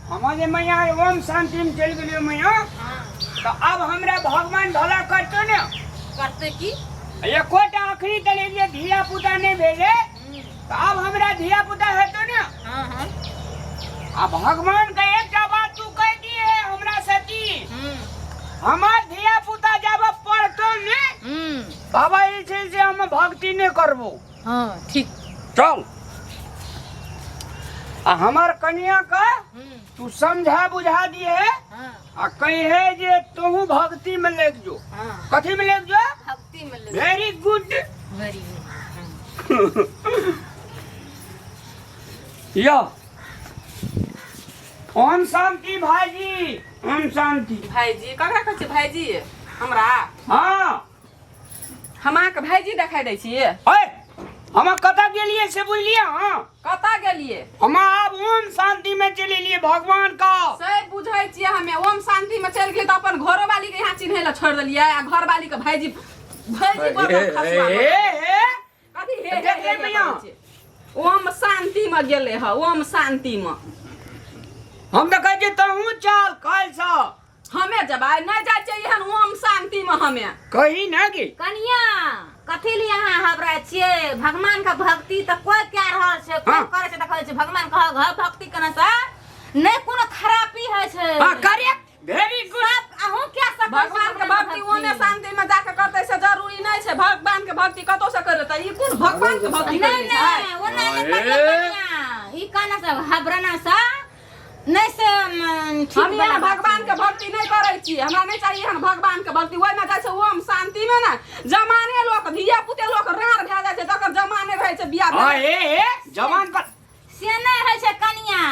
हम जे मैया ओम शांति में चलि गेलियो मैया, तऽ आब हमरा भगवान भला करतो ने। करते की? एकोटा अखनी तक जे धिया पुता नहि भेलै, तऽ आब हमरा धिया पुता हेतो ने। हाँ हाँ आ भगवान के एकटा बात तू कह दिए हमरा सती, हमार धिया पुता जब पढ़तो ने, बाबा ई छै से हम भक्ति नहि करबो। हाँ ठीक। चल, आ हमार कनिया का तू समझा बुझा दिए आ कहे जे तोहू भक्ति में लग जो। कथी में लग जो? भक्ति में लग। Very good. Very good. यो ओम शांति भाईजी, ओम शांति। भाईजी ककरा कहै छियै भाईजी? हमरा? हाँ। हम अहाँके भाईजी देखाइ दै छी। ओए, हम कतऽ गेलियै से बुझलियै? हाँ। कतऽ गेलियै? हम आब ओम शांति में चलि एलियै भगवान का। से बुझै छियै हमे, ओम शांति में चलि गेलियै तऽ अपन घरोवाली के यहाँ चिन्है लए छोड़ि देलियै आ घरवाली के भाईजी भाईजी बनल खसुआ हे बनल। हे कथी हे हे देख हे ले हे मैया। करै छियै? ओम शांति में गेलै हँ, ओम शांति में। हम तऽ कहै छियै तहूँ चल काल्हिसँ। हमे जबै नहि जाइ छियै एहन ओम शांति में हमे। कही ना कि कनिया कथी लिए अहाँ हबराइ छियै? भगवान के भक्ति तऽ कोइ कए रहल छै, कोइ करै छै तऽ कहै छै भगवान कह घर भक्ति केने से नहि कोनो खराबी होइ छै। हाँ, करेक्ट, वेरी गुड। सब अहूँ कए सकै छी। भगवान के भक्ति ओमे शांति में जाके करतै से जरूरी नहि छै। भगवान के भक्ति कतौ से कर लेतै? ई कोन भगवान के भक्ति नहि करै छै? नहि, ओ नहि करियौ कनिया, ई कहना से घबराना से नहि से ठीक हम यहाँ वाला बात भगवान के भक्ति नहि करै छी, हमरा नहि चाही एहन भगवान के भक्ति। ओहिमे जाइ छै ओम शांति में ने जमाने लोक धिया पुते लोक राड़ भए जाइ छै, तकर जमाने रहै छै बियाह हाँ, भेल। हे हे जवान पर से नहि होइ छै कनिया।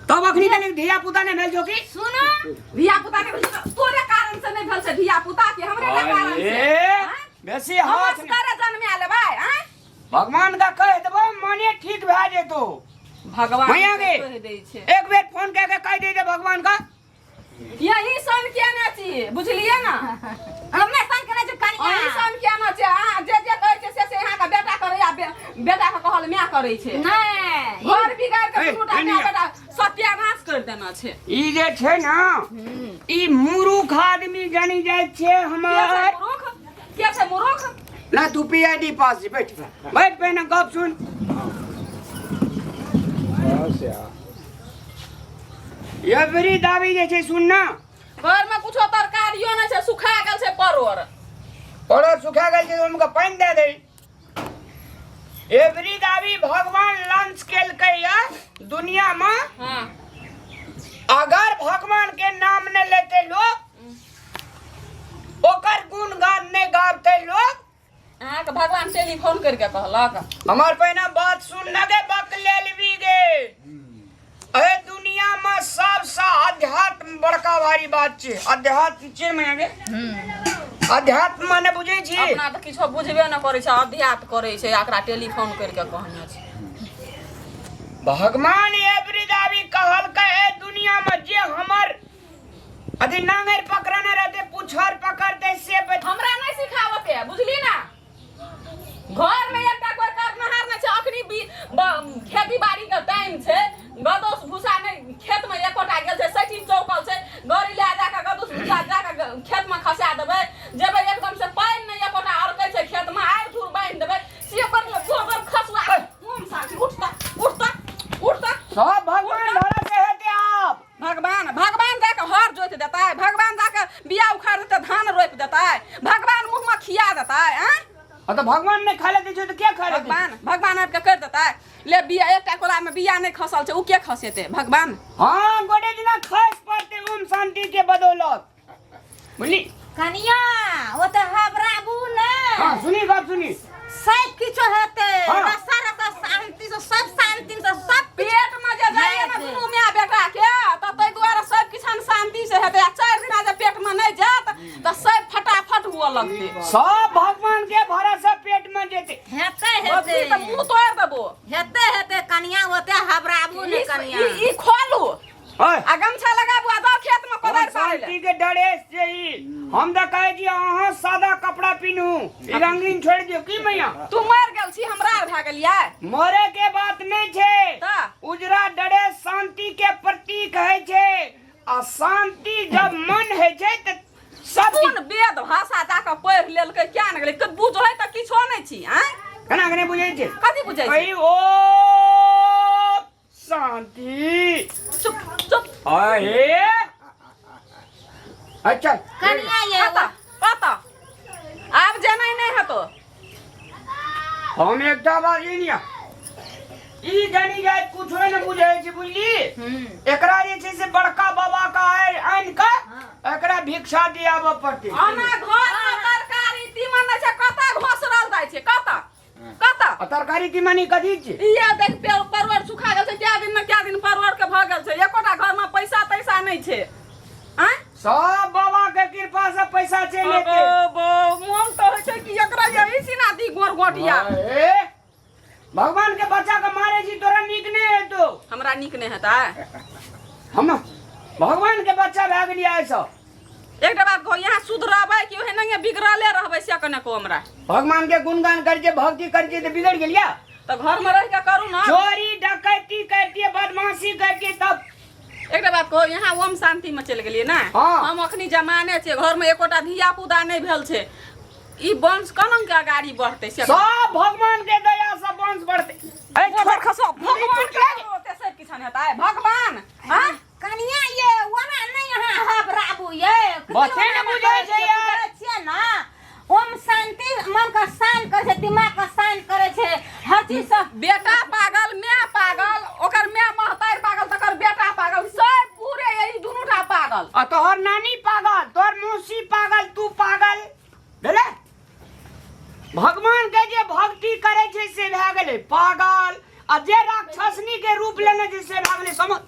तब अखनी तक धिया पुता नहि भेल छौ की? सुनो, धिया पुता नहि भेल छै, तोरे कारण से नहि भेल छै धिया पुता के, हमरे टा कारण से। अरे, आँय? बेसी हम हाथ असगरे जन्मा लेबै आँय? भगवान का कह देबो मने ठीक भए जेतो। भगवान मैया के गे। कहि दै छै। एक बेर फोन कए के कह दे दे भगवान का। यही सन केने छी, बुझलियै ना? हमे सन केने छी कनिया। अही सन केने छी। अहाँ जे जे कहै छै से से अहाँके बेटा करै आ बेटा के कहल माय करै छै। नहि, घर बिगाड़ के ए, दुनू टा माय कनिया। बेटा सत्यानाश कर देना छै। ई जे छै ना, ई मूर्ख आदमी जानी जाइ छै के छै हमर। मूर्ख? के छै मूर्ख? ना तू पीआईडी पास छी, बैठ बैठ, पहिने गप सुन। एवरी दाबी जे छै सुन ना, घर में कुछो तरकारियो नहि छै, सुखा गेल छै परोड़। परोड़ सुखा गेल छै, ओहिमे पानि दए दे। एवरी दाबी भगवान लंच केलकै या दुनिया में। हाँ। अगर भगवान के नाम ने लेते लोग, ओकर गुणगान नहि गाबते लोग। अहाँके भगवान टेलीफोन करके कहलक। हमर पहिने बात सुन न गे बकलेलबी गे। अरे दुनिया में सबसे अध्यात्म बड़का भारी बात छै। अध्यात्म छै माने गे? अध्यात्म माने बुझै छी? अपना तऽ किछो बुझबे न करै छै, अध्यात्म करै छै, एकरा टेलीफोन करके कहने छै। भगवान एवरी दाबी कहलकै ए दुनिया में जे हमर अथी नांगरि पकड़ने रहते, पुछर पकड़ते से हमरा नहीं सिखावते, बुझली ना? घर में एकटा कोई करनहार नहीं छै। अखनी भी खेती बाड़ी के टाइम छै, गदोस भूसा नहीं खेत में एकोटा गेल छै, सैठी चौकल छै, गाड़ी ले जाके गदोस भूसा जाके खेत में खसा देबै, जेबै एकदम से पानि नहीं एकोटा अड़कै छै खेत में, आड़ि धूर बान्हि देबै, से कर ले गोबर खसुआ। ओम शांति। उठता उठता उठता। सब भगवान भरोसे हेतै आब। भगवान भगवान जाके हर जोति देतै, भगवान जाके बिया उखाड़ देतै, धान रोपि देतै, भगवान मुँह में खिया देतै। आँय? हाँ तो भगवान नहीं खा लेते तो क्या खा लेते? भगवान भगवान आबि के कर देतै। ले बिया एकटा कोला में बिया नहीं खसल छै, उ के खसेतै भगवान? हाँ, गोटे दिना खस पड़ते ओम शांति के बदौलत, बुझली? कनिया ओ तऽ घबराबू ने। हाँ सुनी, गप सुनी। सब किछो हेतै। हाँ। रसा रसा शांति से सब, शांति से सब। पेट में जे जाइए ने दुनू माय बेटा के, तऽ ताहि दुआरे सब किछु शांति से हेतै, आ 4 दिना जे पेट में नहीं जायत तऽ सब फटाफट हुअ लगतै। सब भगवान के भरोसा पेट में जेते। हेतै बबली हेतै। तऽ मुँह तोड़ि देबो। हेतै हेतै कनिया, ओते घबराबू ने कनिया। ई खोलू ओए, आ गमछा लगाबू आ जाओ खेत में कोदारि पारै लए। शांति के ड्रेस चाही। हम तऽ कहै छी अहाँ सादा कपड़ा पिन्हू, ई रंगीन छोड़ि दियौ। की मैया? तू मरि गेल छी, हमरा आर भए गेलियै। मरे के बात नहीं छै। तऽ? उजरा ड्रेस शांति के प्रतीक है। आ शांति जब मन होइ छै तऽ सब कोन वेद भाषा जाकऽ पढ़ि लेलकै क्या ने गेलै तऽ बुझै तऽ किछो नहि छी आँय केना के नहि बुझै छै कथी बुझै छै कही ओ शांति चुप चुप अहे अच्छा कनिया ये कतऽ कतऽ आब जेनाइ नहि हेतो हम एकटा बात ई निया ई जानी जाय कुछो ने बुझै छै बुझली एकरा जे छै से बड़का बाबा का आनि कऽ एकरा भिक्षा दियाबऽ पड़तै आना घर में तरकारी तीमन नहि छै कतऽ घोसरल जाइ छै कतऽ कतऽ आ तरकारी तीमन ई कथी छै इहे देख पे परवर सुखा गेल छै क्या दिन में क्या दिन परवर के भऽ गेल छै एकोटा घर में पैसा तैसा नहि छै आँय सब बाबा के कृपा से पैसा चलि एतै अबो, मोन तऽ होइ छै कि एकरा यही सिना दी गोर गोटिया ए, भगवान के बच्चा के मारे छी तोरा नीक नहि हेतौ हमरा नीक नहि हेतै हम भगवान के बच्चा भए गेलियै आइ सब एकटा बात कहू यहाँ सुधरबै कि ओहे नहिये बिगड़ले रहबै से कने कहू हमरा भगवान के गुणगान करै छियै भक्ति करै छियै तऽ बिगड़ गेलियै तऽ घर में रहि के करू ना चोरी डकैती करतियै बदमाशी करतियै तब एकटा बात कहू यहाँ ओम शांति में चलि गेलियै ने हाँ। हम अखनी जमाने छियै घर में एकोटा धिया पुता नहि भेल छै ई वंश कोना के अगाड़ी बढ़तै से सब भगवान के दया से वंश बढ़ते ए, गोबर खसो भगवान के ओते सब किछु नहि हेतै भगवान हाँ कनिया ये ओना नहीं अहाँ घबराबू ये बच्चे ने बुझै छै यार। छियै ना ओम शांति मन के शांत करै छै दिमाग के शांत करै छै हर चीज से बेटा पागल माय पागल ओकर माय महतारि पागल तकर बेटा पागल सब पूरे यही दुनू टा पागल आ तोहर नानी पागल तोहर मौसी पागल तू पागल भेलै भगवान के जे भक्ति करै छै से भए गेलै पागल आ जे राक्षसनी के रूप लेने छै से भए गेलै समझ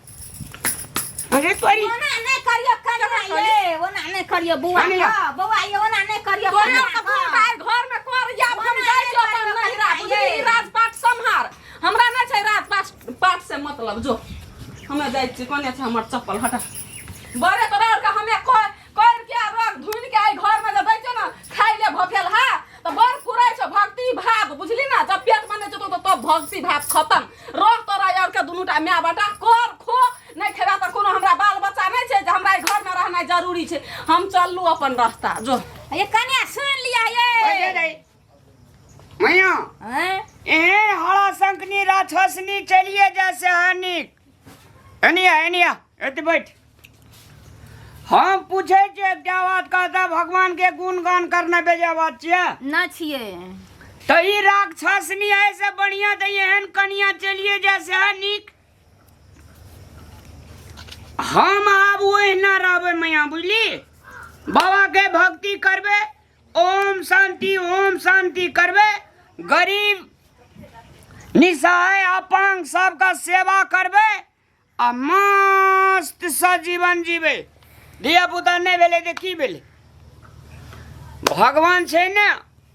अरे तोरी ओना नहि करियो कनिया ये ओना नहि करियो बौआ कनिया। के, बौआ ये ओना नहि करियो तोरा कनिया के के। दुनू टा घर में कर या हम जाइ छियो अपन नहिरा बुझली राजपाट सम्हार हमरा नहि छै राजपाट पाट से मतलब जो हमे जाइ छी कोने छै हमर चप्पल हटा बड़े तोरा आरके हमे कर कर के रख धुनि के आई घर में जब दै छै ने खाइ ले भफेल हा तऽ बड़ फुराइ छौ भक्ति भाव बुझली ना जब पेट बनै छौ तो तब भक्ति भाव खत्म रह तोरा और के दुनू टा माय बेटा कर खो नहि खेबा तऽ कोनो हमरा बाल बच्चा नहि छै जे हमरा एहि घर में रहनाइ जरूरी छै हम चललू अपन रास्ता जो ये कनिया सुन लिया ये मैया हैं? एहन हरा शंखनी राक्षसनी चलिए जैसे है नीक एनिया एनिया एते बैठ हम पूछे छियै एकटा बात कहता भगवान के गुणगान करना बेजा बात छियै न छियै तऽ ई राक्षसनी है से बढ़िया तऽ एहन कनिया चलिए जैसे है नीक हम आब ओहिना रहबै मैया बुझली बाबा के भक्ति करबै ओम शांति ओम शांति करबै गरीब निसहाय अपांग सबका सेवा करबै आ मस्त से जीवन जीबै धिया पुता नहि भेलै तऽ की भेलै भगवान छै ने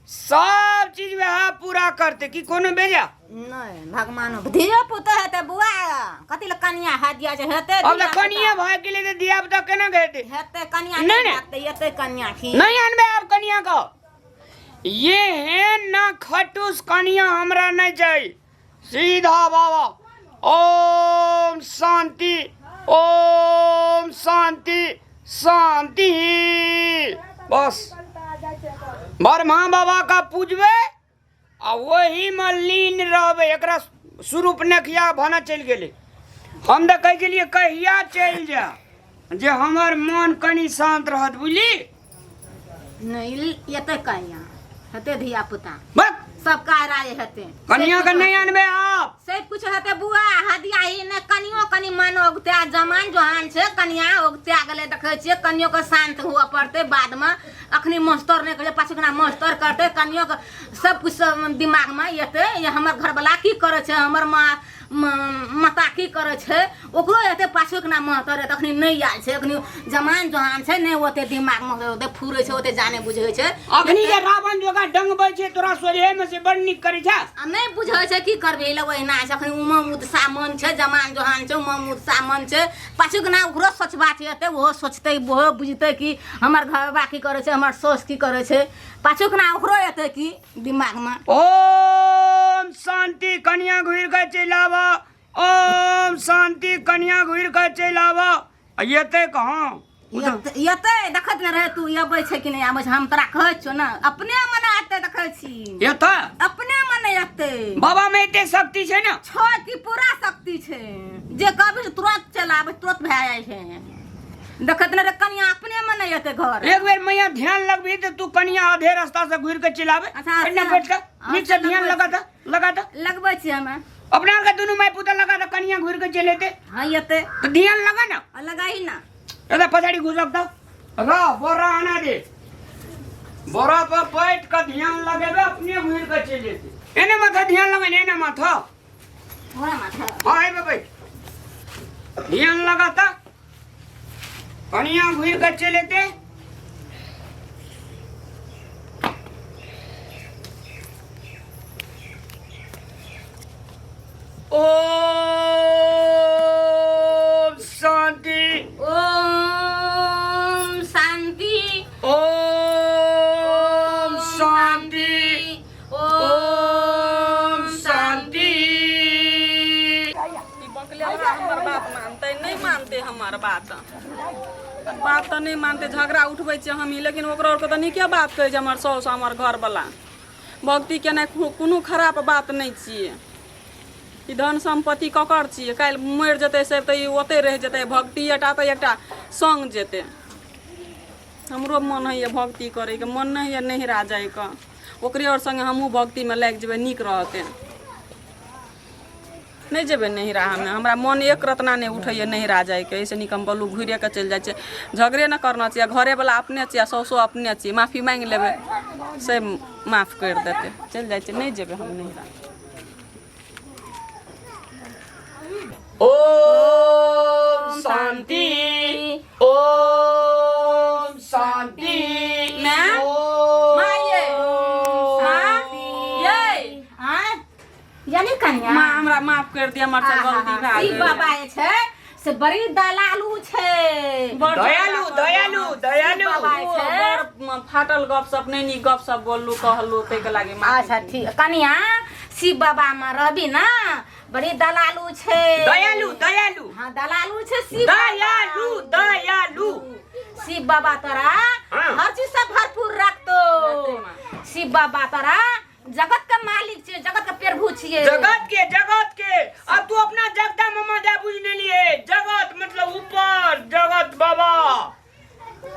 सब चीज वएह पूरा करतै की कोनो बेजा नहि भगवान धियो पुतो हेतै बुआ कथी लए कनिया हाथ दिया छै हेतै अब तऽ धिया कनिया भए गेलै तऽ धिया पुता केना के हेतै हेतै कनिया नहि, नहि नहि। हेतै एतै कनिया की नहि आनबै आब कनिया के ये हेन ना खटूस कनिया हमरा नहि चाही सीधा बाबा ओम शांति ओम शांति शांति बस ब्रह्मा बाबा का पूजबै आ ओहीमे लीन रहबै एकरा स्वरूप नखिया भाना चलि गेलै हम तऽ कहै छलियै कहिया चलि जा जे हमर मन कनि शान्त रहत बुझली नहि एतै कनिया हेतै धिया पुता बस सबका राय हेतै कनिया के नहि आनबै आप सब कुछ हेतै बुआ हदिया ही ने कनियो कनि मन ओगते जमान जोहान छै कनिया ओगते गेलै देखै छियै कनियो के शांत हुअ पड़तै बादमे अखनी मास्टर नहि करै पाछू केना मास्टर करतै कनियो के सब कुछ दिमागमे एतै ये हमर घरवला की करै छै हमर माँ माता की करै छै ओकरो एते पाछू केना मास्टर एतै अखनी नहि आयल छै अखनी जमान जोहान छै नहि ओते दिमागमे ओते फुरै छै ओते जाने बुझै छै अखनी जे रावण जोगा डंगबै छै तोरा सोझे मे से बड़ नीक करै छै आ नहि बुझै छै की करबै लग ओहिना छै अखनी उमंग उत्साह मन छै जमान जोहान छै उमंग उत्साह मन छै पाछू केना ओकरो सोचबा छै एते ओहो सोचतै ओहो बुझतै कि हमर घरबा की करै छै हमर साउस की करै छै पाछू केना ओकरो एतै की दिमागमे ओम शांति कनिया घुरि कऽ चलि आबऽ ओम शांति कनिया घुरि कऽ चलि आबऽ आ एतै कहाँ? उ तऽ एतै देखैत नहि रहे तू अबै छै कि नहि आबै छै, हम तोरा कहै छियौ ने, अपने मने एतै देखै छी। एतै अपने मने एतै। बाबा में एते शक्ति छै ने? छै कि पूरा शक्ति छै, जे कहबी से तुरंत चलि आबै, तुरंत भए जाइ छै। देखैत नहि रहे कनिया अपने मने एतै घर। एक बेर मैया ध्यान लगबी तऽ तू कनिया आधे रास्ता से घुरि के चलि आबै। अच्छा, एन्ने अच्छा। बैठ के नीक से अच्छा, ध्यान लगबै लगा दे, लगा दे। लगबै छियै हमे। अपना आरके दुनू माय पुता लगा दे, कनिया घुरि के चलि एतै। हाँ एतै। तऽ ध्यान लगा ना। आ लगाही ना। दादा पछाड़ी घुसक तऽ रह, बोरा आना दे, बोरा पर बैठ के ध्यान लगेबे अपने घुरि के चलि एतै। एने माथा ध्यान लगा, एने माथा। बोरा माथा। हाँ एबे बैठ, ध्यान लगा तऽ कनिया घुरि के चलि एतै। ओम शांति। ओम शांति। ओम शांति। ओम शांति। ई बकलेलवा हमर बात मानतै नहि मानतै? हमर बात बात तऽ नहि मानतै, झगड़ा उठबै छियै हमही, लेकिन ओकरो आरके तऽ नीके बात कहै छै हमर साउस, हमर घरवला। भक्ति केनाइ कोनो खराब बात नहि छियै। ई धन सम्पत्ति ककर छियै? काल्हि मरि जेतै सब तऽ ई ओतहि रहि जेतै, भक्ति एकटा तऽ एकटा सङ्ग जेतै। हमरो मन होइए भक्ति करैके, मन नहि होइए नैहरा जाइके। ओकरे आओर सङ्गे हमहूँ भक्तिमे लागि जेबै, नीक रहतै। नहि जेबै नैहरा हमे, हमरा मन एक रतना नहि उठैए नैहरा जाइके। एहिसँ नीक हम बोलू घुरिएके चलि जाइ छियै। झगड़े नहि करना छियै, घरेवला अपने छियै, साउसो अपने छियै, माफी माँगि लेबै से माफ करि देतै। चलि जाइ छियै, नहि जेबै हम नैहरा। ओम शांति, ओम शांति। माँ, माँ ये, माँ ये। आँय जानी कनिया? माँ, हमरा माफ कर दिया, हमर से गलती भए ई गेल। बाबा जे छै से बड़ी दलालू छै। बड़ दयालु, दयालु, दयालु। बाबा छै। बड़ फाटल गप सप, नहि नीक गप सप बोललू कहलू, ताहिके लागी माफी। अच्छा ठीक कनिया, शिव बाबा में रहबी ना, बड़ी दलालू छै। दयालु, दयालु। हाँ दलालू छै शिव बाबा। दयालु, दयालु। शिव बाबा तोरा हाँ। हर चीज से भरपूर रखतो। रहतै माँ। शिव बाबा तोरा जगत के मालिक छियै, जगत के प्रभु छियै। जगत के, जगत के। अब तू अपना जगता ममा जा बुझ नहीं लिए। जगत मतलब ऊपर जगत बाबा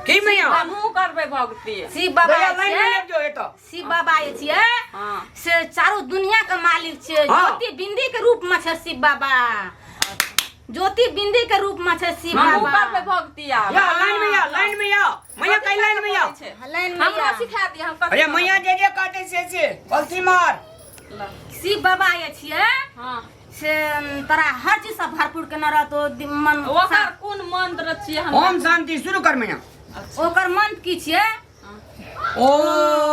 की मैया। हमहूँ करबै भक्ति। शिव बाबा दया लाइन में छियै, लग जो एतो। शिव बाबा जे छियै हाँ से चारू दुनिया के मालिक छियै। हाँ। ज्योति बिंदी के रूप में छै शिव बाबा, ज्योति बिंदी के रूप में छै शिव हमहूँ बाबा। करबै भक्ति आब। या लाइन में या, लाइन में या मैया, कई लाइन में या। लाइन में हमरो या। सिखा दिअ, हम कथी अरे मैया जे जे कहते से पलथी मार। शिव बाबा जे छियै हाँ से तोरा हर चीज से भरपूर केने रहतो मन। ओकर कोन मंत्र छियै? हम ओम शांति शुरू कर मैया। ओकर मंत्र की छियै? ओम